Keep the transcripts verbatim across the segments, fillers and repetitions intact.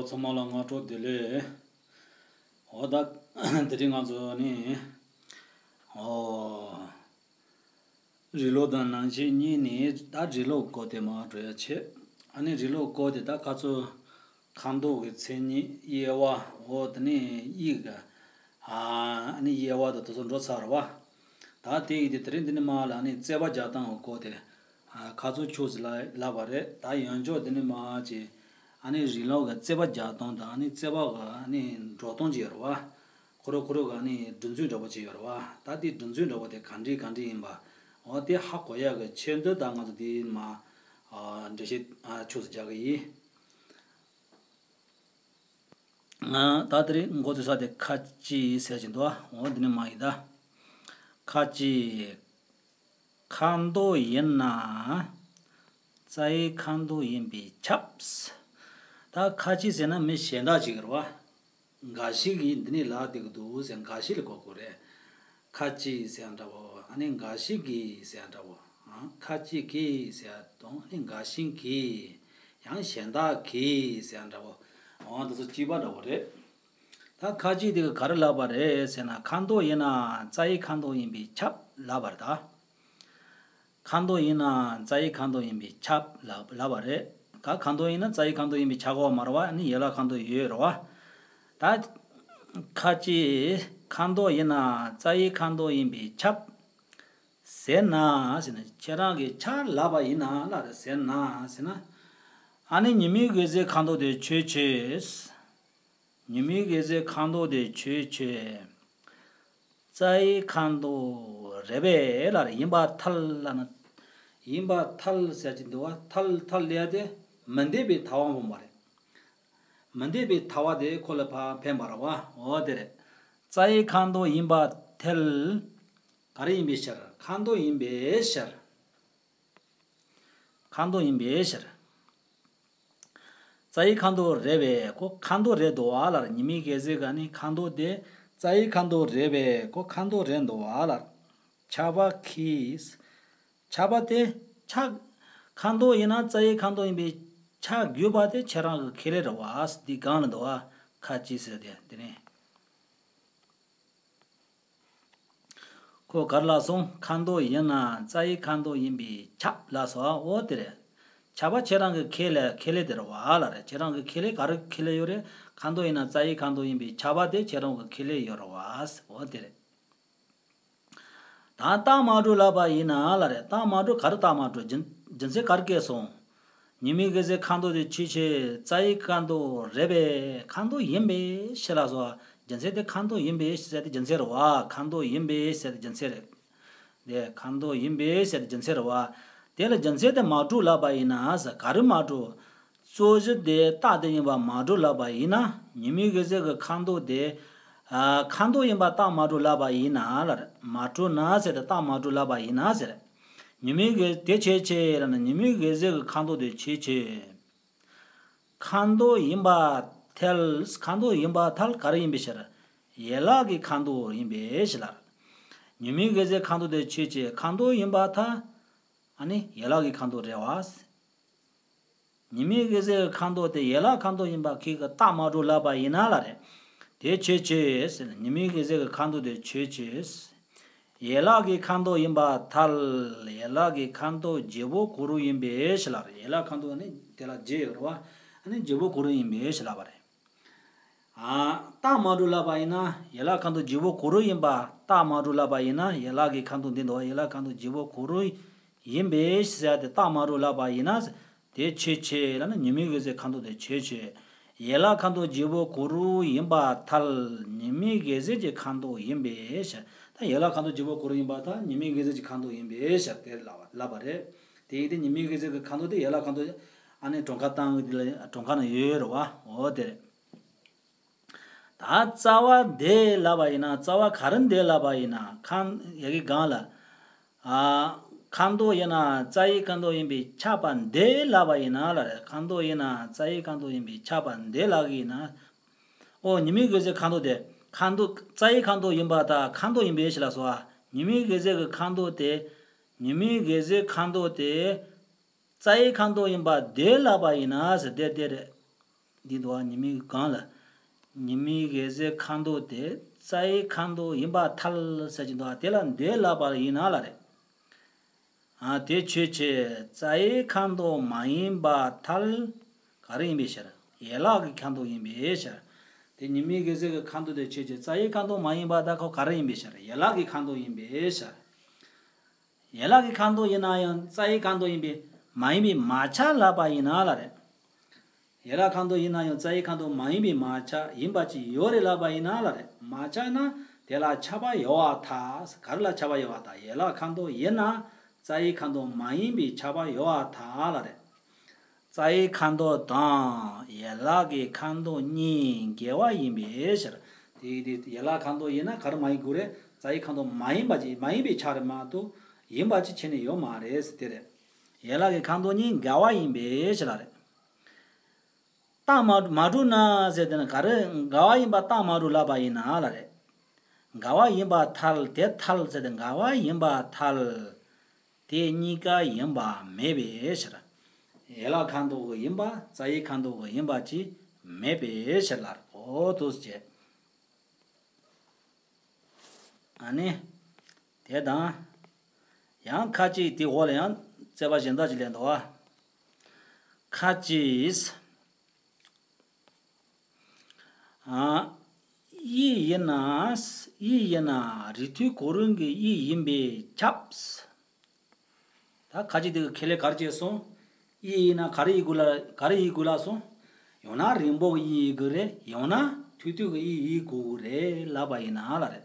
ཚང་མ་ལ་སྔ་དྲོ་བདེ་ལེགས། འོ་ད་དེ་རིང་ང་ཚོ་ནི། འོ། རི་ལོ་དང་ནང་ཆེན་གཉིས་ནི་ད་རི་ལོ་སྐོར་དེ་མར་འགྲོ་ཡ་བྱེད། ཨ་ནི་རི་ལོ་སྐོར་དེ་ད་ཁ་ཚོ་ཁ་མདོ་གི་མཚན་ཉིད་དབྱེ་བ། འོ་དེ་ནི་དབྱིག་གི། ཨ་ནི་དབྱེ་བ་དང་དེ་ཚོ་འགྲོ་ཚར་བ། ད་དེ་ཡིན་དེ་དེ་རིང་འདི་ནི་མར་ལ་ནི་རྩོད་པ་རྒྱག་སྟངས་གི་སྐོར་དེ། ཨ་ཁ་ཚོ་ཆུ་ཟིག་ལ་ལབ་པ་རེད། ད་ཡང་ཅོག་འདི་ནི་མར་ཅིག་ཨ་ནི་རི་ལོ་གི་རྩོད་པ་རྒྱག་སྟངས་དང་ཨ་ནི་རྩོད་པ་གི་ཨ་ནི་འགྲོ་སྟངས་ཅིག་ཡོད་རེད་བ། ཁོ་རང་ཁོ་རང་གི་ཨ་ནི་སྒྲིག་འཛུགས་འདྲ་པོ་ཅིག་ཡོད་རེད་བ། ད་དེ་སྒྲིག་འཛུགས་འདྲ་པོ་དེ་ག་འདྲ་ག་འདྲ་ཡིན་པ། འོ་དེ་ཧ་གོ་ཡག་གི་ཆེད་དུ་ད་ང་ཚོ་དེ་མར་ཨ་འགྲེལ་བཤད་ཨ་ཆུ་ཟིག་རྒྱག་གི་ཡིན། ང་ད་དེ་རིང་འགོ་ཚུགས་ས་དེ་ཁ་ཅིག་ཟེར་གྱིན་འདུག་འོ་འདི་ནི་མ་ཡིན་ད། ཁ་ཅིག་ཁ་མདོ་ཡིན་ན་རྩ་བའི་ཁ་མདོ་ཡིན་པས་ཁྱབ། ད་ཁ་ཅིག་ཟེར་ན་མི་གཞན་དག་ཅིག་རེད་བ། འགའ་ཞིག་གིས་འདི་ནས་ལབ་བསྡད་ཀྱི་འདུག་ཟེར། འགའ་ཞིག་ལ་གོ་དགོས་རེད། ཁ་ཅིག་ཟེར་ཡ་འདྲ་བོ། ཨ་ནི་འགའ་ཞིག་གིས་ཟེར་ཡ་འདྲ་བོ། ཨ་ཁ་ཅིག་གིས་ཟེར་ཡ་དང་ཨ་ནི་འགའ་ཞིག་གིས། ཡང་གཞན་དག་གིས་ཟེར་ཡ་འདྲ་བོ། འོ་འདི་ཚོ་གཅིག་པ་འདྲ་བོ་རེད། ད་ཁ་ཅིག་དེ་ག་ག་རེ་ལབ་པ་རེད་ཟེར་ན། ཁ་མདོ་ཡིན་ན་རྩ་བའི་ཁ་མདོ་ཡིན་པས་ཁྱབ་ལབ་པ་རེད་ད། ཁ་མདོ་ཡིན་ན་རྩ་བའི་ཁ་མདོ་ཡིན་པས་ཁྱབ་ལབ་ལབ་པ་རེད། ག་ཁ་མདོ་ཡིན་ན་རྩ་བའི་ཁ་མདོ་ཡིན་པས་ཁྱབ་དགོས་པ་མ་རེད་བ། ཨ་ནི་ཡན་ལག་ཁ་མདོ་ཡོད་རེད་བ། ད་ཁ་ཅིག་ཁ་མདོ་ཡིན་ན་རྩ་བའི་ཁ་མདོ་ཡིན་པས་ཁྱབ་ཟེར་ན་ཟེར་ན། ཁྱེད་རང་གིས་ཁྱབ་ལབ་པ་ཡིན་ན་ལབ་རེད་ཟེར་ན་ཟེར་ན། ཨ་ནི་ཉི་མའི་འོད་ཟེར་ཁ་མདོ་དེ་ཆོས་ཅན། ཉི་མའི་འོད་ཟེར་ཁ་མདོ་དེ་ཆོས་ཅན། རྩ་བའི་ཁ་མདོ་རེད་པས་ལབ་རེད། ཡིན་པར་ཐལ་ལབ་ན། ཡིན་པར་ཐལ་ཟེར་གྱི་འདུག་བ། ཐལ་ཐལ་ལབ་ཡ་དེ་མི་འདོད་པའི་ཐལ་བ་འབུམ་པ་རེད། མི་འདོད་པའི་ཐལ་བ་དེ་ཁོ་ལ་ཕར་ཕན་པ་རེད་བ། འོ་དེ་རེད། རྩ་བའི་ཁ་མདོ་ཡིན་པར་ཐལ། ག་རེ་ཡིན་པའི་ཕྱིར། ཁ་མདོ་ཡིན་པའི་ཕྱིར། ཁ་མདོ་ཡིན་པའི་ཕྱིར། རྩ་བའི་ཁ་མདོ་རེད་པས་ཁོ་ཁ་མདོ་རེད་འདུག་བ་ལབ་རེད། ཉི་མའི་འོད་ཟེར་ག་ནི་ཁ་མདོ་དེ་རྩ་བའི་ཁ་མདོ་རེད་པས་ཁོ་ཁ་མདོ་རེད་འདུག་བ་ལབ་རེད། ཁྱབ་པ་ཁས། ཁྱབ་པ་དེ་ཁྱབ། ཁ་མདོ་ཡིན་ན་རྩ་བའི་ཁ་མདོ་ཡིན་པས་ཁྱབ་དགོས་པ་དེ་ཁྱེད་རང་གི་ཁས་ལེན་རེད་བ། འདི་སྒང་ལ་འདུག་བ། ཁ་ཅིག་ཟེར་དེ་དེ་ནས། ཁོ་ག་རེ་ལབ་སོང་། ཁ་མདོ་ཡིན་ན་རྩ་བའི་ཁ་མདོ་ཡིན་པས་ཁྱབ་ལབ་སོང་། འོ་དེ་རེད། ཁྱབ་པ་ཁྱེད་རང་གི་ཁས་ལེན་ཁས་ལེན་དེ་རེད་བ་ལབ་རེད། ཁྱེད་རང་གི་ཁས་ལེན་ག་རེ་ཁས་ལེན་ཡོད་རེད། ཁ་མདོ་ཡིན་ན་རྩ་བའི་ཁ་མདོ་ཡིན་པས་ཁྱབ་པ་དེ་ཁྱེད་རང་གི་ཁས་ལེན་ཡོད་རེད་བ། འོ་དེ་རེད། ད་རྟགས་མ་གྲུབ་ལབ་པ་ཡིན་ན་ལབ་རེད། རྟགས་མ་གྲུབ་ག་རེ་རྟགས་མ་གྲུབ། རྒྱུ་རྒྱུ་མཚན་ག་རེ་སྐྱེས་སོང་། ཉི་མའི་འོད་ཟེར་ཁ་མདོ་དེ་ཆོས་ཅན། རྩ་བའི་ཁ་མདོ་རེད་པས་ཁ་མདོ་ཡིན་པའི་ཕྱིར་ལབ་སོང་། རྒྱུ་མཚན་དེ་ཁ་མདོ་ཡིན་པའི་ཕྱིར་ཟེར་དེ་རྒྱུ་མཚན་རེད་བ། ཁ་མདོ་ཡིན་པའི་ཕྱིར་དེ་རྒྱུ་མཚན་རེད། དེ་ཁ་མདོ་ཡིན་པའི་ཕྱིར་དེ་རྒྱུ་མཚན་རེད་བ། དེ་ལ་རྒྱུ་མཚན་དེ་མ་གྲུབ་ལབ་པ་ཡིན་ན་ཟེར། ག་རེ་མ་གྲུབ། རྩོད་གཞི་དེ་རྟགས་དེ་ཡིན་པ་མ་གྲུབ་ལབ་པ་ཡིན་ན། ཉི་མའི་འོད་ཟེར་གྱི་ཁ་མདོ་དེ། ཨ་ཁ་མདོ་ཡིན་པ་རྟགས་མ་གྲུབ་ལབ་པ་ཡིན་ན་ལབ་རེད། མ་གྲུབ་ན་ཟེར་ཏེ་རྟགས་མ་གྲུབ་ལབ་པ་ཡིན་ན་ཟེར། ཉི་མའི་འོད་དེ་ཆོས་ཅན་ལབ་ན་ཉི་མའི་འོད་ཟེར་གྱི་ཁ་མདོ་དེ་ཆོས་ཅན། ཁ་མདོ་ཡིན་པར་ཐལ། ཁ་མདོ་ཡིན་པར་ཐལ། ག་རེ་ཡིན་པའི་ཕྱིར། ཡན་ལག་གི་ཁ་མདོ་ཡིན་པའི་ཕྱིར་ལབ་རེད། ཉི་མའི་འོད་ཟེར་ཁ་མདོ་དེ་ཆོས་ཅན། ཁ་མདོ་ཡིན་པར་ཐལ། ཨ་ནི་ཡན་ལག་གི་ཁ་མདོ་རེད་བ། ཉི་མའི་འོད་ཟེར་གྱི་ཁ་མདོ་དེ་ཡན་ལག་ཁ་མདོ་ཡིན་པ་ཁྱེད་ཀྱིས་རྟགས་མ་གྲུབ་ལབ་པ་ཡིན་ན་ལབ་རེད། དེ་ཆོས་ཅན་ཟེར། ཉི་མའི་འོད་ཟེར་གྱི་ཁ་མདོ་དེ་ཆོས་ཅན། ཡན་ལག་གི་ཁ་མདོ་ཡིན་པར་ཐལ། ཡན་ལག་གི་ཁ་མདོ་བརྗེ་པོ་གོ་རུ་ཡིན་པའི་ཕྱིར་ལབ་རེད། ཡན་ལག་ཁ་མདོ་ནི་དེ་ལ་བརྗེ་ཡོད་རེད་བ། ཨ་ནི་བརྗེ་པོ་གོ་རུ་ཡིན་པའི་ཕྱིར་ལབ་པ་རེད། ཨ་རྟགས་མ་གྲུབ་ལབ་པ་ཡིན་ན། ཡན་ལག་ཁ་མདོ་བརྗེ་པོ་གོ་རུ་ཡིན་པ་རྟགས་མ་གྲུབ་ལབ་པ་ཡིན་ན། ཡན་ལག་གི་ཁ་མདོ་འདི་འདུག་བ། ཡན་ལག་ཁ་མདོ་བརྗེ་པོ་གོ་རུ་ཡིན་པའི་ཟེར་ཏེ་རྟགས་མ་གྲུབ་ལབ་པ་ཡིན་ན། དེ་ཆོས་ཅན་ལབ་ན་ཉི་མའི་འོད་ཟེར་ཁ་མདོ་དེ་ཆོས་ཅན། ཡན་ལག་ཁ་མདོ་བརྗེ་པོ་གོ་རུ་ཡིན་པར་ཐལ། ཉི་མའི་འོད་ཟེར་གྱི་ཁ་མདོ་ཡིན་པའི་ཕྱིར། ད་ཡན་ལག་ཁ་མདོ་བརྗེ་པོ་གོ་རུ་ཡིན་པར་ཐལ། ཉི་མའི་འོད་ཟེར་གྱི་ཁ་མདོ་ཡིན་པའི་ཕྱིར་དེ་ལབ་པ་ལབ་པ་རེད། དེ་ཡིན་དུས་ཉི་མའི་འོད་ཟེར་གྱི་ཁ་མདོ་དེ་ཡན་ལག་ཁ་མདོ་ཨ་ནི་གྲངས་ཀ་སྟངས་ཀྱི་དེ་ལ་གྲངས་ཀ་ན་ཡོད་རེད་བ། འོ་དེ་རེད། ད་རྩ་བ་འདས་ལབ་པ་ཡིན་ན། རྩ་བ་ག་རེ་འདས་ལབ་པ་ཡིན་ན། ཁ་ཡ་གི་སྒང་ལ། ཨ་ཁ་མདོ་ཡིན་ན་རྩ་བའི་ཁ་མདོ་ཡིན་པས་ཁྱབ་པ་འདས་ལབ་པ་ཡིན་ན་ལབ་རེད། ཁ་མདོ་ཡིན་ན་རྩ་བའི་ཁ་མདོ་ཡིན་པས་ཁྱབ་པ་འདས་ལབ་གི་ཡིན་ན། ཨོ་ཉི་མའི་འོད་ཟེར་ཁ་མདོ་དེ་ཁ་མདོ་རྩ་བའི་ཁ་མདོ་ཡིན་པར་ཐལ། ཁ་མདོ་ཡིན་པའི་ཕྱིར་ལབ་སོང་བ། ཉི་མའི་འོད་ཟེར་གྱི་ཁ་མདོ་དེ། ཉི་མའི་འོད་ཟེར་ཁ་མདོ་དེ། རྩ་བའི་ཁ་མདོ་ཡིན་པ་འདས་ལབ་པ་ཡིན་ན་ཟེར། དེ་དེ་རེད། འདི་འདུག་བ། ཉི་མའི་སྒང་ལ། ཉི་མའི་གེགས་གཟེར་ཁ་མདོག་དེ་རྩ་བའི་ཁ་མདོག་ཡིན་པར་ཐལ་ཟེར་གྱི་འདུག་བ། དེ་ལ་འདོད་ལབ་པ་ཡིན་ན་ལབ་རེད། ཨ་དེ་ཆོས་ཅན། རྩ་བའི་ཁ་མདོག་མ་ཡིན་པར་ཐལ། ག་རེ་ཡིན་པའི་ཕྱིར། ཡན་ལག་གི་ཁ་མདོག་ཡིན་པའི་ཕྱིར། དེ་ཉི་མའི་གེགས་གཟེར་གྱི་ཁ་མདོག་དེ་ཆོས་ཅན། རྩ་བའི་ཁ་མདོག་མ་ཡིན་པར་ཐལ། ཁོ་ག་རེ་ཡིན་པའི་ཕྱིར། ཡན་ལག་གི་ཁ་མདོག་ཡིན་པའི་ཕྱིར། ཡན་ལག་གི་ཁ་མདོག་ཡིན་ན་ཡང་རྩ་བའི་ཁ་མདོག་ཡིན་པས་མ་ཡིན་པས་མ་ཁྱབ་ལབ་པ་ཡིན་ན་ལབ་རེད། ཡན་ལག་ཁ་མདོག་ཡིན་ན་ཡང་རྩ་བའི་ཁ་མདོག་མ་ཡིན་པས་མ་ཁྱབ། ཡིན་པ་ཅིག་ཡོད་རེད་ལབ་པ་ཡིན་ན་ལབ་རེད། མ་ཁྱབ་ན་དེ་ལ་ཁྱབ་པ་ཡོད་པར་ཐལ། ག་རེ་ལ་ཁྱབ་པ་ཡོད་པར་ཐལ། ཡན་ལག་ཁ་མདོག་ཡིན་ན་རྩ་བའི་ཁ་མདོག་མ་ཡིན་པས་ཁྱབ་པ་ཡོད་པར་ཐལ་ལབ་རེད། རྩ་བའི་ཁ་མདོག་དང་ཡན་ལག་གི་ཁ་མདོག་གཉིས་འགལ་བ་ཡིན་པའི་ཕྱིར། དེ་དེ་ཡན་ལག་ཁ་མདོག་ཡིན་ན་ག་རེ་མ་ཡིན་དགོས་རེད། རྩ་བའི་ཁ་མདོག་མ་ཡིན་པ་ཅིག་མ་ཡིན་པས་ཁྱབ་རེད་མ་གཏོགས་ཡིན་པ་ཅིག་ཁྱེར་ནས་ཡོད་མ་རེད་ཟེར་དེ་རེད། ཡན་ལག་གི་ཁ་མདོག་གཉིས་འགལ་བ་ཡིན་པའི་ཕྱིར་ལབ་རེད། རྟགས་མ་མ་གྲུབ་ན་ཟེར་དེ་ནི་ག་རེ། འགལ་བ་ཡིན་པ་རྟགས་མ་གྲུབ་ལབ་པ་ཡིན་ན་ལབ་རེད། འགལ་བ་ཡིན་པར་ཐལ། དེ་ཐལ་ཟེར་དེ་འགལ་བ་ཡིན་པར་ཐལ། དེ་གཉིས་ཀ་ཡིན་པ་མེད་པའི་ཕྱིར། ཡན་ལག་ཁ་མདོག་གི་ཡིན་པ་རྩ་བའི་ཁ་མདོག་གི་ཡིན་པ་ཅིག་མེད་པའི་ཕྱིར་ལབ་རེད། གོ་ཐུབ་ཟེར་བྱས། ཨ་ནི། དེ་དང་། ཡང་ཁ་ཅིག་དེ་འོག་ལ་ཡང་རྩོད་པ་གཞན་དག་ཅིག་སླེབས་འདུག་བ། ཁ་ཅིག་ཨ། དབྱིབས་ཡིན་ན། དབྱིབས་ཡིན་ན་རིགས་མཐུན་གོ་རིམ་གྱི་དབྱིབས་ཡིན་པས་ཁྱབ། ད་ཁ་ཅིག་དེ་གི་ཁས་ལེན་ག་རེ་བྱས་སོང་། དབྱིབས་ཡིན་ན་ག་རེ་ཡིན་དགོས་ལ། ག་རེ་ཡིན་དགོས་ལ་སོང་། ཡང་ན་རིང་པོ་གི་དབྱིབས་ཡིན་དགོས་རེད། ཡང་ན་ཐུང་ཐུང་གི་དབྱིབས་ཡིན་དགོས་རེད་ལབ་པ་ཡིན་ན་ལབ་རེད།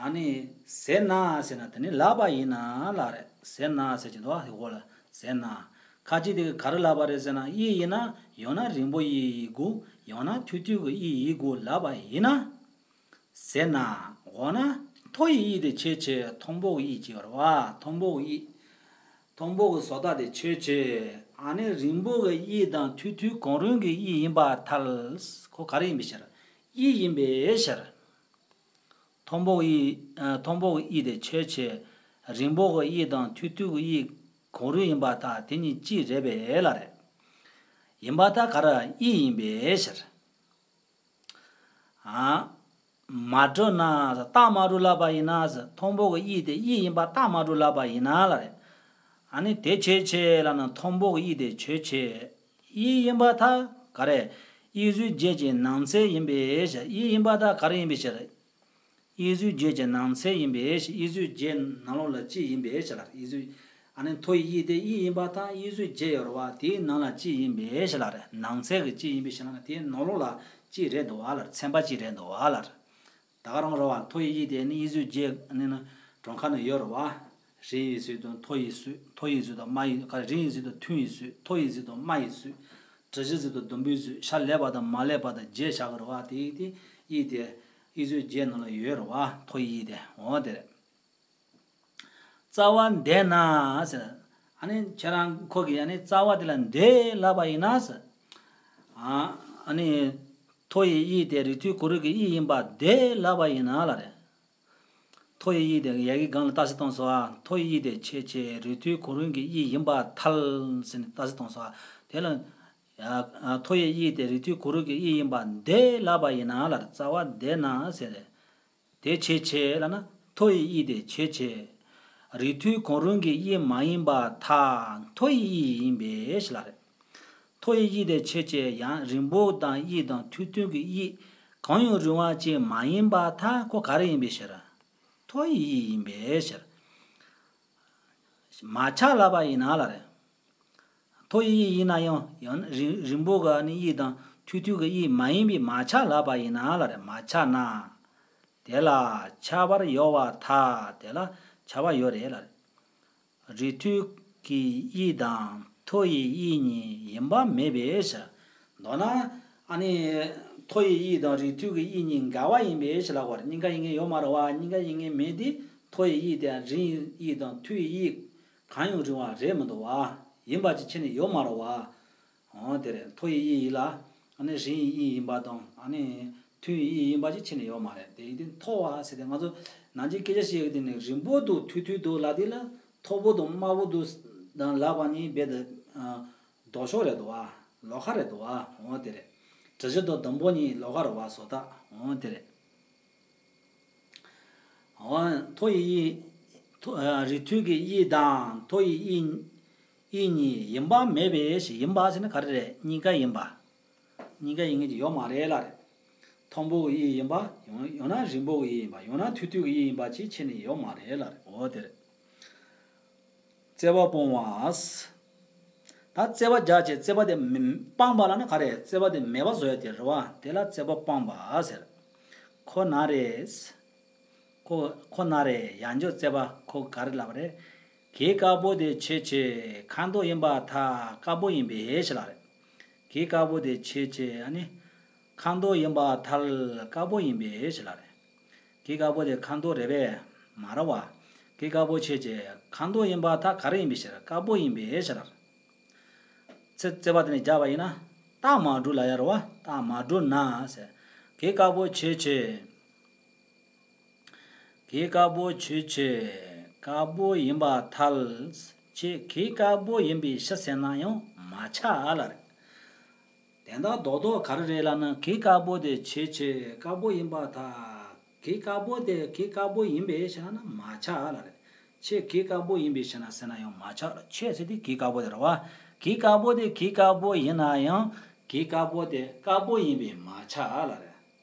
ཨ་ནི་ཟེར་ན་ཟེར་ན་དེ་ནི་ལབ་པ་ཡིན་ན་ལབ་རེད། ཟེར་ན་ཟེར་གྱི་འདུག་བ། འོག་ལ་ཟེར་ན། ཁ་ཅིག་དེ་གི་ག་རེ་ལབ་པ་རེད་ཟེར་ན། དབྱིབས་ཡིན་ན་ཡང་ན་རིང་པོ་དབྱིབས་ཡིན་དགོས། ཡང་ན་ཐུང་ཐུང་གི་དབྱིབས་ཡིན་དགོས་ལབ་པ་ཡིན་ན། ཟེར་ན། འོ་ན། མཐོ་ཡི་དབྱིབས་དེ་ཆོས་ཅན། མཐོན་པོ་གི་དབྱིབས་ཅིག་ཡོད་རེད་བ། མཐོན་པོ་གི་དབྱིབས། མཐོན་པོ་གི་བཟོ་ལྟ་དེ་ཆོས་ཅན། ཨ་ནི་རིང་པོ་གི་དབྱིབས་དང་ཐུང་ཐུང་གང་རུང་གི་དབྱིབས་ཡིན་པར་ཐལ། ཁོ་ག་རེ་ཡིན་པའི་ཕྱིར། དབྱིབས་ཡིན་པའི་ཕྱིར། མཐོན་པོ་གི་དབྱིབས། ཨ། མཐོན་པོ་གི་དབྱིབས་དེ་ཆོས་ཅན། རིང་པོ་གི་དབྱིབས་དང་ཐུང་ཐུང་གི་དབྱིབས་གང་རུང་ཡིན་པར་ཐལ། དེ་གཉིས་གཅིག་རེད་པས་ལབ་རེད། ཡིན་པར་ཐལ། ག་རེ། དབྱིབས་ཡིན་པའི་ཕྱིར། ཨ། མ་གྲུབ་ན། རྟགས་མ་གྲུབ་ལབ་པ་ཡིན་ན། མཐོན་པོ་གི་དབྱིབས་དེ་དབྱིབས་ཡིན་པ་རྟགས་མ་གྲུབ་ལབ་པ་ཡིན་ན་ལབ་རེད། ཨ་ནི་དེ་ཆོས་ཅན་ལབ་ན་མཐོན་པོ་གི་དབྱིབས་དེ་ཆོས་ཅན། དབྱིབས་ཡིན་པར་ཐལ། ག་རེ། དབྱིབས་གཟུགས་བརྒྱད་ཀྱི་ནང་ཚན་ཡིན་པའི་ཕྱིར། དབྱིབས་ཡིན་པར་ཐལ། ག་རེ་ཡིན་པའི་ཕྱིར། དབྱིབས་གཟུགས་བརྒྱད་ཀྱི་ནང་ཚན་ཡིན་པའི་ཕྱིར། དབྱིབས་གཟུགས་བརྒྱད་ནང་ལོགས་ལ་གཅིག་ཡིན་པའི་ཕྱིར་ལབ་རེད། དབྱིབས་གཟུགས། ཨ་ནི་མཐོ་ཡི་དབྱིབས་དེ་དབྱིབས་ཡིན་པར་ཐལ། དབྱིབས་གཟུགས་བརྒྱད་ཡོད་རེད་བ། དེའི་ནང་ལ་གཅིག་ཡིན་པའི་ཕྱིར་ལབ་རེད། ནང་ཚན་གྱི་གཅིག་ཡིན་པའི་ཕྱིར་ལབ་ན་དེའི་ནང་ལོགས་ལ་གཅིག་རེད་འདུག་བ་ལབ་རེད། ཚན་པ་གཅིག་རེད་འདུག་བ་ལབ་རེད། ད་ག་རང་རེད་བ། མཐོ་ཡི་དབྱིབས་དེ་ནི་དབྱིབས་གཟུགས་བརྒྱད་ནི་ནི་གྲངས་ཁ་ནང་ཡོད་རེད་བ། རིང་ཡི་གཟུགས་དང་མཐོ་ཡི་གཟུགས། མཐོ་ཡི་གཟུགས་དང་དམའ་ཡི། ག་རེ། རིང་ཡི་གཟུགས་དང་ཐུང་ཡི་གཟུགས། མཐོ་ཡི་གཟུགས་དང་དམའ་ཡི་གཟུགས། གྲུ་བཞི་གཟུགས་དང་ཟླུམ་པོའི་གཟུགས། ཤ་ལེགས་པ་དང་མ་ལེགས་པ་དང་བརྒྱད་བཞག་གི་རེད་བ། དེ་དེ་དབྱིབས་དེ་དབྱིབས་གཟུགས་བརྒྱད་ནང་ལ་ཡོད་རེད་བ། མཐོ་ཡི་དབྱིབས་དེ། འོ་དེ་རེད། རྩ་བ་འདོད་ན་ཟེར། ཨ་ནི་ཁྱེད་རང་ཁོ་གིས་ཨ་ནི་རྩ་བ་དེ་ལ་འདོད་ལབ་པ་ཡིན་ན་ཟེར། ཨ། ཨ་ནི་མཐོ་ཡི་དབྱིབས་དེ་རིགས་མཐུན་གོ་རིམ་གྱི་དབྱིབས་ཡིན་པར་འདོད་ལབ་པ་ཡིན་ན་ལབ་རེད། མཐོ་ཡི་དབྱིབས་དེ་ཡ་གི་སྒང་ལ་རྟགས་གསལ་བཏང་སོང་ཨ། མཐོ་ཡི་དབྱིབས་དེ་ཆོས་ཅན། རིགས་མཐུན་གོ་རིམ་གྱི་དབྱིབས་ཡིན་པར་ཐལ་ཟེར་ནས་རྟགས་གསལ་བཏང་སོང་ཨ། དེ་ལ། ཡ། མཐོ་ཡི་དབྱིབས་དེ་རིགས་མཐུན་གོ་རིམ་གྱི་དབྱིབས་ཡིན་པར་འདོད་ལབ་པ་ཡིན་ན་ལབ་རེད། རྩ་བ་འདོད་ན་ཟེར་རེད། དེ་ཆོས་ཅན་ལབ་ན་མཐོ་ཡི་དབྱིབས་དེ་ཆོས་ཅན། རིགས་མཐུན་གང་རུང་གི་དབྱིབས་མ་ཡིན་པར་ཐལ། མཐོ་ཡི་དབྱིབས་ཡིན་པའི་ཕྱིར་ལབ་རེད། མཐོ་ཡི་དབྱིབས་དེ་ཆོས་ཅན། ཡང་རིང་པོ་དང་དབྱིབས་དང་ཐུང་ཐུང་གི་དབྱིབས་གང་ཡང་རུང་བ་ཅན་མ་ཡིན་པར་ཐལ། ཁོ་ག་རེ་ཡིན་པའི་ཕྱིར། མཐོ་ཡི་དབྱིབས་ཡིན་པའི་ཕྱིར། མ་ཁྱབ་ལབ་པ་ཡིན་ན་ལབ་རེད། མཐོ་ཡི་དབྱིབས་ཡིན་ན་ཡང་ཡང་རིང་རིང་པོ་གི་ནི་དབྱིབས་དང་ཐུང་ཐུང་གི་དབྱིབས་མ་ཡིན་པས་མ་ཁྱབ་ལབ་པ་ཡིན་ན་ལབ་རེད། མ་ཁྱབ་ན། དེ་ལ་ཁྱབ་པར་ཡོད་པར་ཐལ། དེ་ལ་ཁྱབ་པ་ཡོད་རེད་ལབ་རེད། རིགས་མཐུན་གྱི་དབྱིབས་དང་མཐོ་ཡི་དབྱིབས་གཉིས་ཡིན་པ་མེད་པའི་ཕྱིར། མདོར་ན། ཨ་ནི། མཐོ་ཡི་དབྱིབས་དང་རིགས་མཐུན་གྱི་དབྱིབས་གཉིས་འགལ་བ་ཡིན་པའི་ཕྱིར་ལབ་པ་རེད། གཉིས་ཀ་ཡིན་མཁན་ཡོད་མ་རེད་བ། གཉིས་ཀ་ཡིན་མཁན་མེད་དེ། མཐོ་ཡི་དབྱིབས་དེ་རིང་ཡི་དབྱིབས་དང་ཐུང་ཡི་དབྱིབས་གང་ཡང་རུང་བ་རེད་མི་འདུག་བ། ཡིན་པ་ཅིག་ཁྱེར་ནས་ཡོད་མ་རེད་བ། འོ་དེ་རེད། མཐོ་ཡི་དབྱིབས་ཡིན་ལ། ཨ་ནི་རིང་ཡི་དབྱིབས་ཡིན་པ་དང་། ཨ་ནི་ཐུང་ཡི་དབྱིབས་ཡིན་པ་ཅིག་ཁྱེར་ནས་ཡོད་མ་རེད། དེ་ཡིན་དུས་མཐོ་བ་ཟེར་དེ་ང་ཚོ་ནང་ཆོས་སྐད་ཆ་བཤད་ཡོད་དེ་ནི་རིང་པོ་འདུག་ཐུང་ཐུང་འདུག་ལབ་དེ་ལ་མཐོ་པོ་དང་དམའ་པོ་འདུག་དང་ལབ་པ་གཉིས་རྦད་དེ་ལྡོག་ཕྱོགས་རེད་འདུག་བ། ལོགས་ཀ་རེད་འདུག་བ། འོ་དེ་རེད། དྲི་ཞིམ་དང་ཟླུམ་པོ་གཉིས་ལོགས་ཀ་རེད་བ། བཟོ་ལྟ། འོ་དེ་རེད། འོ་མཐོ་ཡི་དབྱིངས། མཐོ་ཨ། རིགས་མཐུན་གྱི་དབྱིངས་དང་མཐོ་ཡི་དབྱིངས། དབྱིངས་གཉིས་ཡིན་པ་མེད་པའི་ཞེས། ཡིན་པ་ཟེར་ན་ག་རེ་རེད། གཉིས་ཀ་ཡིན་པ། གཉིས་ཀ་ཡིན་མཁན་ཅིག་ཡོད་མ་རེད་ལབ་རེད། མཐོན་པོ་གི་དབྱིངས་ཡིན་པ། ཡང་ཡང་ན་རིང་པོ་གི་དབྱིངས་ཡིན་པ། ཡང་ན་མཐོ་ཐོས་ཀྱི་དབྱིངས་ཡིན་པ་ཅིག་ཁྱེད་ནི་ཡོད་མ་རེད་ལབ་རེད། འོ་དེ་རེད། བརྩེ་བ་སྤང་བ། ད་བརྩེ་བ་རྒྱག་བྱས། བརྩེ་བ་དེ་མི་སྤངས་པ་ལབ་ན་ག་རེ། བརྩེ་བ་དེ་མེད་པ་བཟོ་ཡ་དེ་རེད་བ། དེ་ལ་བརྩེ་བ་སྤངས་པ་ཟེར། ཁོ་ན་རེ། ཁོ་ཁོ་ན་རེ། ཡང་བསྐྱར་བརྩེ་བ་ཁོ་ག་རེ་ལབ་པ་རེད། གོས་དཀར་པོ་དེ་ཆོད་བྱས་ཁ་མདོག་ཡིན་པར་ཐལ། དཀར་པོ་ཡིན་པས་ཞེས་ལབ་རེད། གོས་དཀར་པོ་དེ་ཆོད་བྱས་ཨ་ནི་ཁ་མདོག་ཡིན་པར་ཐལ། དཀར་པོ་ཡིན་པས་ཞེས་ལབ་རེད། གོས་དཀར་པོ་དེ་ཁ་མདོག་རེད་པས། མ་རེད་བ། གོས་དཀར་པོ་ཆོད་བྱས་ཁ་མདོག་ཡིན་པར་ཐལ། ག་རེ་ཡིན་པའི་ཕྱིར། དཀར་པོ་ཡིན་པའི་ཕྱིར། ཚེ་བརྩེ་བ་དེ་ནས་རྒྱག་པ་ཡིན་ན། རྟགས་མ་གྲུབ་ལབ་ཡ་རེད་བ། རྟགས་མ་གྲུབ་ན་ཟེར། གོས་དཀར་པོ་ཆོད་བྱས། གོས་དཀར་པོ་ཆོད་བྱས་དཀར་པོ་ཡིན་པར་ཐལ། ཁྱེད་གོས་དཀར་པོ་ཡིན་པའི་ཕྱིར་ཟེར་ན་ཡང་མ་ཆགས་ལབ་རེད། དོན་དག་རྡོག་རྡོག་ག་རེ་རེད་ལབ་ན། གོས་དཀར་པོ་དེ་ཆོད་བྱས་དཀར་པོ་ཡིན་པར་ཐལ། གོས་དཀར་པོ་དེ་གོས་དཀར་པོ་ཡིན་པའི་ཕྱིར་ན་མ་ཆགས་ལབ་རེད། ཁྱེད་གོས་དཀར་པོ་ཡིན་པའི་ཕྱིར་ན་ཟེར་ན་ཡང་མ་ཆགས་ལ། ཁྱེད་ཟེར་དེ་གོས་དཀར་པོ་དེ་རེད་བ། གོས་དཀར་པོ་དེ་གོས་དཀར་པོ་ཡིན་ན་ཡང་། གོས་དཀར་པོ་དེ་དཀར་པོ་ཡིན་པས་མ་ཆགས་ལབ་རེད།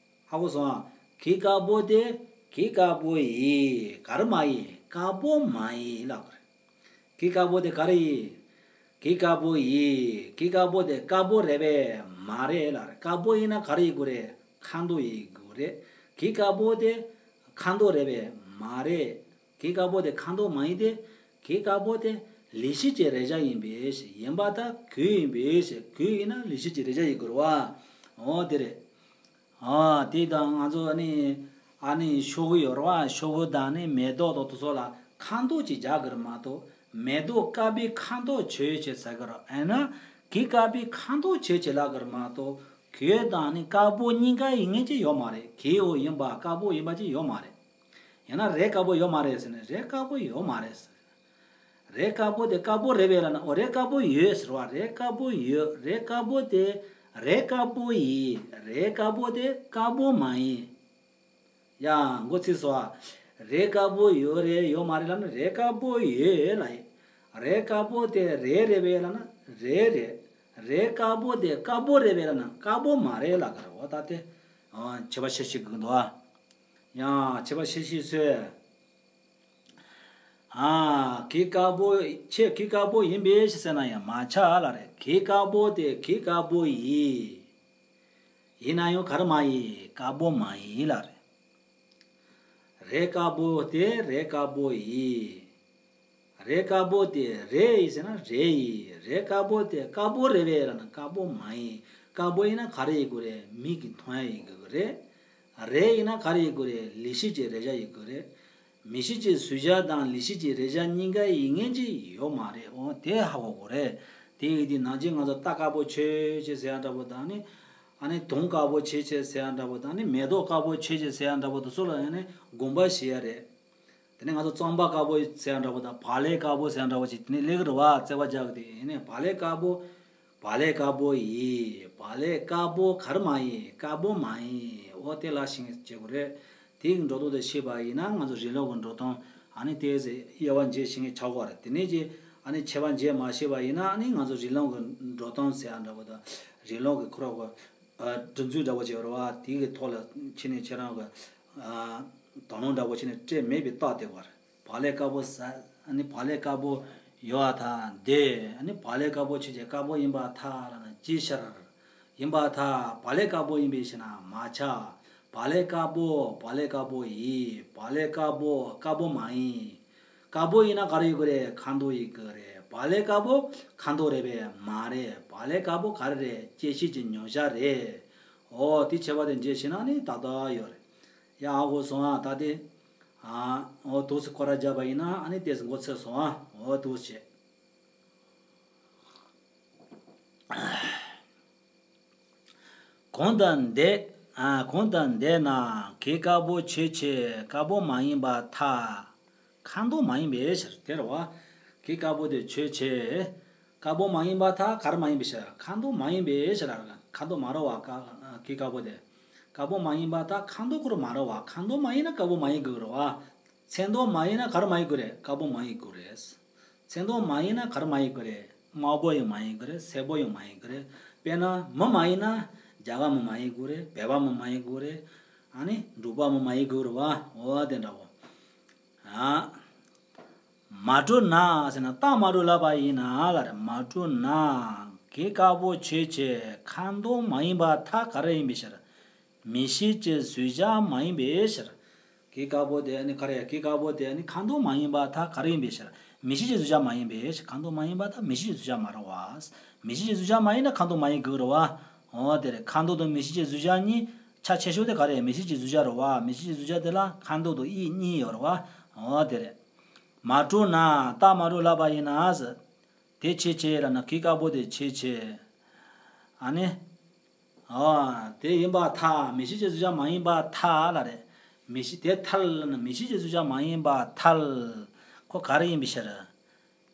ཧ་གོ་སོང་ཨ། གོས་དཀར་པོ་དེ་གོས་དཀར་པོ་ཡིན། ག་རེ་མ་ཡིན། དཀར་པོ་མ་ཡིན་ལབ་དགོས་རེད། གོས་དཀར་པོ་དེ་ག་རེ་ཡིན། གོས་དཀར་པོ་ཡིན། གོས་དཀར་པོ་དེ་དཀར་པོ་རེད་པས། མ་རེད་ལབ་རེད། དཀར་པོ་ཡིན་ན་ག་རེ་ཡིན་དགོས་རེད། ཁ་མདོག་ཡིན་དགོས་རེད། གོས་དཀར་པོ་དེ་ཁ་མདོག་རེད་པས། མ་རེད། གོས་དཀར་པོ་དེ་ཁ་མདོག་མ་ཡིན་ཏེ། གོས་དཀར་པོ་དེ་ལུས་ཤེས་ཀྱི་རེག་བྱ་ཡིན་པས། ཡིན་པར་ཐལ། གོས་ཡིན་པས། གོས་ཡིན་ན་ལུས་ཤེས་ཀྱི་རེག་བྱ་ཡིན་དགོས་རེད་བ། འོ་དེ་རེད། ཨ། དེ་དང་ང་ཚོ་ཨ་ནི་ཨ་ནི་ཤོག་གུ་ཡོད་རེད་བ། ཤོག་གུ་དང་ནི་མེ་ཏོག་དང་དེ་ཚོ་ལ་ཁ་མདོག་ཅིག་རྒྱག་གི་རེད་མ་གཏོགས། མེ་ཏོག་དཀར་པོའི་ཁ་མདོག་ཆོད་བྱས་ཟེར་གི་རེད། ཨེ་ན་གོས་དཀར་པོའི་ཁ་མདོག་ཆོད་བྱས་ལབ་གི་རེད་མ་གཏོགས། གོས་དང་ནི་དཀར་པོ་གཉིས་ཀ་ཡིན་མཁན་ཅིག་ཡོད་མ་རེད། གོས་འོ་ཡིན་པ་དཀར་པོ་ཡིན་པ་ཅིག་ཡོད་མ་རེད། ཡང་ན་རས་དཀར་པོ་ཡོད་མ་རེད་ཟེར་ན། རས་དཀར་པོ་ཡོད་མ་རེད་ཟེར། རས་དཀར་པོ་དེ་དཀར་པོ་རེད་པས་ལབ་ན། འོ་རས་དཀར་པོ་ཡོད་ཟེར་བ། རས་དཀར་པོ་ཡོད། རས་དཀར་པོ་དེ་རས་དཀར་པོ་ཡིན། རས་དཀར་པོ་དེ་དཀར་པོ་མ་ཡིན། ཡ། མགོ་ཚོས་སོང་ཨ། རས་དཀར་པོ་ཡོད་རེད་ཡོད་མ་རེད་ལབ་ན། རས་དཀར་པོ་ཡོད་ལབ་ཡིན། རས་དཀར་པོ་དེ་རས་རེད་པས་ལབ་ན། རས་རེད། རས་དཀར་པོ་དེ་དཀར་པོ་རེད་པས་ལབ་ན། དཀར་པོ་མ་རེད་ལབ་གི་རེད། འོ་ད་དེ། ཨ། ཁྱད་པར་ཤེས་ཤེས་དགོས་འདུག་ཨ། ཡང་ཁྱད་པར་ཤེས་ཤེས་བཟོས། ཨ། གོས་དཀར་པོ། ཁྱེད་གོས་དཀར་པོ་ཡིན་པས་ཟེར་ན་ཡང་མ་ཆགས་ལབ་རེད། གོས་དཀར་པོ་དེ་གོས་དཀར་པོ་ཡིན། ཡིན་ན་ཡང་ག་རེ་མ་ཡིན། དཀར་པོ་མ་ཡིན་ལབ་རེད། རས་དཀར་པོ་དེ་རས་དཀར་པོ་ཡིན། རས་དཀར་པོ་དེ་རས་ཡིན་ཟེར་ན་རས་ཡིན། རས་དཀར་པོ་དེ་དཀར་པོ་རེད་པས་ལབ་ན། དཀར་པོ་མ་ཡིན། དཀར་པོ་ཡིན་ན་ག་རེ་ཡིན་དགོས་རེད། མིག་གིས་མཐོང་ཡ་ཡིན་དགོས་རེད། རས་ཡིན་ན་ག་རེ་ཡིན་དགོས་རེད། ལུས་ཤེས་ཀྱི་རེག་བྱ་ཡིན་དགོས་རེད། མིག་ཤེས་ཀྱི་གཟུགས་བྱ་དང་ལུས་ཤེས་ཀྱི་རེག་བྱ་གཉིས་ཀ་ཡིན་མཁན་ཅིག་ཡོད་མ་རེད། འོ་དེ་ཧ་གོ་དགོས་རེད། དེ་ཡིན་དུས་ནང་ཆེན་ང་ཚོ་རྟ་དཀར་པོ་ཆོད་བྱས་ཟེར་ཡ་འདྲ་པོ་དང་ནི། ཨ་ནི་དུང་དཀར་པོ་ཆོད་བྱས་ཟེར་ཡ་འདྲ་པོ་དང་ནི། མེ་ཏོག་དཀར་པོ་ཆོད་བྱས་ཟེར་ཡ་འདྲ་པོ་དེ་ཚོ་ལ་ཡང་ནི་དགོངས་པ་བཞེས་ཡ་རེད། དེ་ནས་ང་ཚོ་རྩམ་པ་དཀར་པོ་ཟེར་ཡ་འདྲ་པོ་དང་བག་ལེབ་དཀར་པོ་ཟེར་ཡ་འདྲ་པོ་ཅིག་དེ་ནས་སླེབས་ཀྱི་རེད་བ། བརྩེ་བ་རྒྱག་གི་དེ་ཡིན་ནས་བག་ལེབ་དཀར་པོ། བག་ལེབ་དཀར་པོ་ཡིན། བག་ལེབ་དཀར་པོ་ག་རེ་མ་ཡིན། དཀར་པོ་མ་ཡིན། འོ་དེ་ལ་ཤེས་བྱེད་དགོས་རེད། དེ་གི་འགྲོ་ལྡོག་དེ་ཤེས་པ་ཡིན་ན་ང་ཚོ་རིང་ལུགས་ཀྱི་འགྲོ་སྟངས་ཨ་ནི་དེ་ཟེར་དབྱེ་བ་འབྱེད་ཤེས་མཁན་ཆགས་ཀྱི་རེད། དེ་ནས་ཀྱི་ཨ་ནི་ཁྱད་པར་འབྱེད་མ་ཤེས་པ་ཡིན་ན་ཨ་ནི་ང་ཚོ་རིང་ལུགས་ཀྱི་འགྲོ་སྟངས་ཟེར་ཡ་འདྲ་པོ་དང་རིང་ལུགས་ཀྱི་ཁོ་ར་ཁོ། ཨ། སྒྲུབ་ཚུལ་འདྲ་པོ་ཅིག་ཡོད་རེད་བ། དེ་གི་ཐོག་ལ་ཕྱིན་ནས་ཁྱེད་རང་གི། ཨ། དོ་སྣང་འདྲ་པོ་བྱས་ནས་སྤྲད་མེད་པའི་རྟགས་དེ་བར། བག་ལེབ་དཀར་པོ་ཟ། ཨ་ནི་བག་ལེབ་དཀར་པོ་ཡོད་པར་ཐལ། འདོད། ཨ་ནི་བག་ལེབ་དཀར་པོ་ཆོད་བྱས་དཀར་པོ་ཡིན་པར་ཐལ་ལབ་ན་ཅིའི་ཕྱིར། ཡིན་པར་ཐལ། བག་ལེབ་དཀར་པོ་ཡིན་པའི་ཕྱིར་ན་མ་ཆགས། བག་ལེབ་དཀར་པོ། བག་ལེབ་དཀར་པོ་ཡིན། བག་ལེབ་དཀར་པོ་དཀར་པོ་མ་ཡིན། དཀར་པོ་ཡིན་ན་ག་རེ་ཡིན་དགོས་རེད། ཁ་མདོག་ཡིན་དགོས་རེད། བག་ལེབ་དཀར་པོ་ཁ་མདོག་རེད་པས། མ་རེད། བག་ལེབ་དཀར་པོ་ག་རེ་རེད། སྐྱེད་བྱེད་ཀྱི་མྱོང་བྱ་རེད། འོ་དེ་ཁྱད་པར་དེ་འབྱེད་ཤེས་ན་ནི་ཏག་ཏག་ཡོད་རེད། ཡ་ཧ་གོ་སོང་ཨ། ད་དེ། ཨ། འོ་འདུག་སེ་སྐོར་ར་བརྒྱབ་པ་ཡིན་ན་ཨ་ནི་ཏོག་ཙམ་མགོ་ཚོས་སོང་ཨ། འོ་འདུག་སེ་བྱས། གང་ལྟར་འདས། ཨ། གང་ལྟར་འདས་ན་གོས་དཀར་པོ་ཆོད་བྱས་དཀར་པོ་མ་ཡིན་པར་ཐལ། ཁ་མདོག་མ་ཡིན་པའི་ཕྱིར། དེ་རེད་བ། གོས་དཀར་པོ་དེ་ཆོད་བྱས། དཀར་པོ་མ་ཡིན་པར་ཐལ། ག་རེ་མ་ཡིན་པའི་ཕྱིར། ཁ་དོག་མ་ཡིན་པའི་ཕྱིར། ཁ་དོག་མ་རེད་བ། ཀ་གོས་དཀར་པོ་དེ། དཀར་པོ་མ་ཡིན་པར་ཐལ། ཁ་དོག་ཁོ་རང་མ་རེད་བ། ཁ་དོག་མ་ཡིན་ན་དཀར་པོ་མ་ཡིན་དགོས་རེད་བ། ཚོན་མདོག་མ་ཡིན་ན་ག་རེ་མ་ཡིན་དགོས་རེད། དཀར་པོ་མ་ཡིན་དགོས་རེད། ཚོན་མདོག་མ་ཡིན་ན་ག་རེ་མ་ཡིན་དགོས་རེད། དམར་པོ་ཡང་མ་ཡིན་དགོས་རེད། སེར་པོ་ཡང་མ་ཡིན་དགོས་རེད། དཔེར་ན་མི་མ་ཡིན་ན་རྒྱ་གར་མི་མ་ཡིན་དགོས་རེད། བོད་པ་མི་མ་ཡིན་དགོས་རེད། ཨ་ནི་འབྲུག་པ་མི་མ་ཡིན་དགོས་རེད་བ། འོ་དེ་འདྲ་བོ། ཨ། མ་གྲུབ་ན་ཟེར་ན། རྟགས་མ་གྲུབ་ལབ་པ་ཡིན་ན་ལབ་རེད། མ་གྲུབ་ན། གོས་དཀར་པོ་ཆོས་ཅན། ཁ་དོག་མ་ཡིན་པར་ཐལ། ག་རེ་ཡིན་པའི་ཕྱིར། མིག་ཤེས་ཀྱི་གཟུགས་གཞག་མ་ཡིན་པའི་ཕྱིར། གོས་དཀར་པོ་དེ་ནི་ག་རེ། གོས་དཀར་པོ་དེ་ནི་ཁ་དོག་མ་ཡིན་པར་ཐལ། ག་རེ་ཡིན་པའི་ཕྱིར། མིག་ཤེས་ཀྱི་གཟུགས་གཞག་མ་ཡིན་པའི་ཕྱིར། ཁ་དོག་མ་ཡིན་པར་ཐལ། མིག་ཤེས་ཀྱི་གཟུགས་གཞག་མ་རེད་བ། མིག་ཤེས་ཀྱི་གཟུགས་གཞག་མ་ཡིན་ན་ཁ་དོག་མ་ཡིན་དགོས་རེད་བ། འོ་དེ་རེད། ཁ་དོག་དང་མིག་ཤེས་ཀྱི་གཟུགས་གཞག་གཉིས་ཆ་ཆེ་ཤོས་དེ་ག་རེ། མིག་ཤེས་ཀྱི་གཟུགས་གཞག་རེད་བ། མིག་ཤེས་ཀྱི་གཟུགས་གཞག་དེ་ལ་ཁ་དོག་དང་དབྱིབས་གཉིས་ཡོད་རེད་བ། འོ་དེ་རེད། མ་གྲུབ་ན། རྟགས་མ་གྲུབ་ལབ་པ་ཡིན་ན་ཟེར། དེ་ཆོས་ཅན་ལབ་ན་གོས་དཀར་པོ་དེ་ཆོས་ཅན། ཨ་ནི། ཨ། དེ་ཡིན་པར་ཐལ། མིག་ཤེས་ཀྱི་གཟུགས་གཞག་མ་ཡིན་པར་ཐལ་ལབ་རེད། མིག་ཤེས་དེ་ཐལ་ལབ་ན་མིག་ཤེས་ཀྱི་གཟུགས་གཞག་མ་ཡིན་པར་ཐལ། ཁོ་ག་རེ་ཡིན་པའི་ཕྱིར།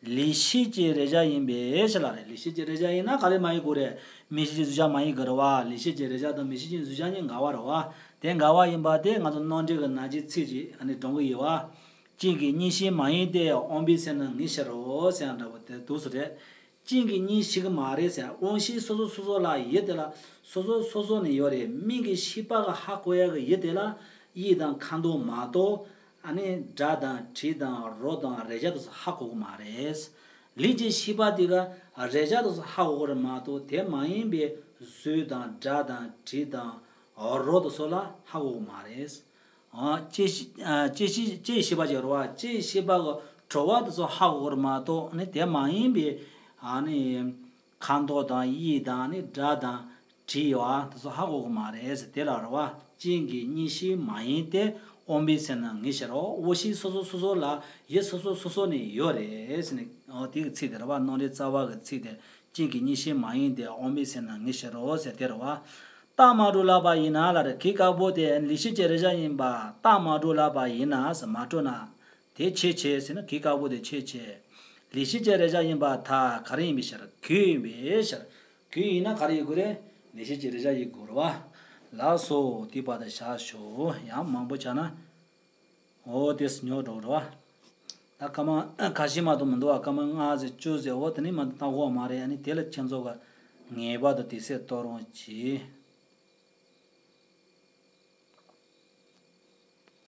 ལུགས་ཤེས་ཀྱི་རེག་བྱ་ཡིན་པའི་ཕྱིར་ལབ་རེད། ལུགས་ཤེས་ཀྱི་རེག་བྱ་ཡིན་ན་ག་རེ་མ་ཡིན་དགོས་རེད། མིག་ཤེས་ཀྱི་གཟུགས་གཞག་མ་ཡིན་དགོས་རེད་བ། ལུགས་ཤེས་ཀྱི་རེག་བྱ་དང་མིག་ཤེས་ཀྱི་གཟུགས་གཞག་གཉིས་འགལ་བ་རེད་བ། དེ་འགལ་བ་ཡིན་པ་དེ་ང་ཚོ་རྣམ་འགྲེལ་གྱི་ནང་གི་ཚིག་ཅིག་ཨ་ནི་སྒྲུང་གི་ཡོད་བ། རྐྱེན་གྱིས་གཉིས་ཤེས་མ་ཡིན་ཏེ། དབང་པོའི་སེམས་ནི་ངེས་ཕྱིར་རོ་ཟེར་ཡང་འདྲ་བོ་དེ་འདུག་སེ་རེད། རྐྱེན་གྱིས་གཉིས་ཤེས་ཀྱི་མ་རེད་ཟེར། དབང་ཤེས་སོ་སོ་སོ་སོ་ལ་ཡུལ་དེ་ལ་སོ་སོ་སོ་སོ་ནས་ཡོད་རེད། མིག་གི་ཤེས་པ་གི་ཧ་གོ་ཡ་གི་ཡུལ་དེ་ལ་དབྱིབས་དང་ཁ་དོག་མ་གཏོགས། ཨ་ནི་སྒྲ་དང་དྲི་དང་རོ་དང་རེག་བྱ་དེ་ཚོ་ཧ་གོ་གི་མ་རེད། ལུས་ཀྱི་ཤེས་པ་དེ་ག་རེག་བྱ་དེ་ཚོ་ཧ་གོ་གི་རེད་མ་གཏོགས། དེ་མ་ཡིན་པའི་གཟུགས་དང་སྒྲ་དང་དྲི་དང་རོ་དེ་ཚོ་ལ་ཧ་གོ་གི་མ་རེད། ཨ། ལྕེ་ཤེས། ཨ། ལྕེ་ཤེས། ལྕེའི་ཤེས་པ་ཅིག་ཡོད་རེད་བ། ལྕེའི་ཤེས་པ་གི་བྲོ་བ་དེ་ཚོ་ཧ་གོ་གི་རེད་མ་གཏོགས། ཨ་ནི་དེ་མ་ཡིན་པའི། ཨ་ནི། ཁ་དོག་དང་དབྱིབས་དང་ནི་སྒྲ་དང་དྲི་ཡོད་ཨ། དེ་ཚོ་ཧ་གོ་གི་མ་རེད་ཟེར། དེ་ལ་རེད་བ། རྐྱེན་གྱིས་གཉིས་ཤེས་མ་ཡིན་ཏེ། དབང་པོའི་སེམས་ནི་ངེས་ཕྱིར་རོ། དབང་ཤེས་སོ་སོ་སོ་སོ་ལ་ཡུལ་སོ་སོ་སོ་སོ་ནས་ཡོད་རེད་ཟེར་ནས། འོ་དེ་གི་ཚིག་དེ་རེད་བ། རྣམ་འགྲེལ་རྩ་བ་གི་ཚིག་དེ། རྐྱེན་གྱིས་གཉིས་ཤེས་མ་ཡིན་ཏེ། དབང་པོའི་སེམས་ནི་ངེས་ཕྱིར་རོ་ཟེར་དེ་རེད་བ། རྟགས་མ་གྲུབ་ལབ་པ་ཡིན་ན་ལབ་རེད། གོས་དཀར་པོ་དེ་ལུགས་ཤེས་ཀྱི་རེག་བྱ་ཡིན་པ་རྟགས་མ་གྲུབ་ལབ་པ་ཡིན་ན་ཟེར། མ་གྲུབ་ན། དེ་ཆོས་ཅན་ཟེར་ན་གོས་དཀར་པོ་དེ་ཆོས་ཅན། ལུགས་ཤེས་ཀྱི་རེག་བྱ་ཡིན་པར་ཐལ། ག་རེ་ཡིན་པའི་ཕྱིར། གོས་ཡིན་པའི་ཕྱིར། གོས་ཡིན་ན་ག་རེ་ཡིན་དགོས་རེད། ལུགས་ཤེས་ཀྱི་རེག་བྱ་ཡིན་དགོས་རེད་བ། ལགས་སོ། དེ་བར་དུ་བཞག་ཞུ། ཡང་མང་པོ་བྱས་ན། འོ་དེ་ཉོ་འགྲོ་རེད་བ། ད་སྐར་མ་ཁ་ཤས་མ་གཏོགས་མི་འདུག་བ། སྐར་མ་ལྔ་ཙམ་བཅུ་ཙམ། འོ་དེ་ནས་མ་གཏོགས་གཏོང་དགོས་མ་རེད། ཨ་ནི་དེ་ལ་ཁྱེད་ཚོ་ག་ངེས་པར་དུ་དུས་ཚོད་གཏོང་རོགས་གྱིས།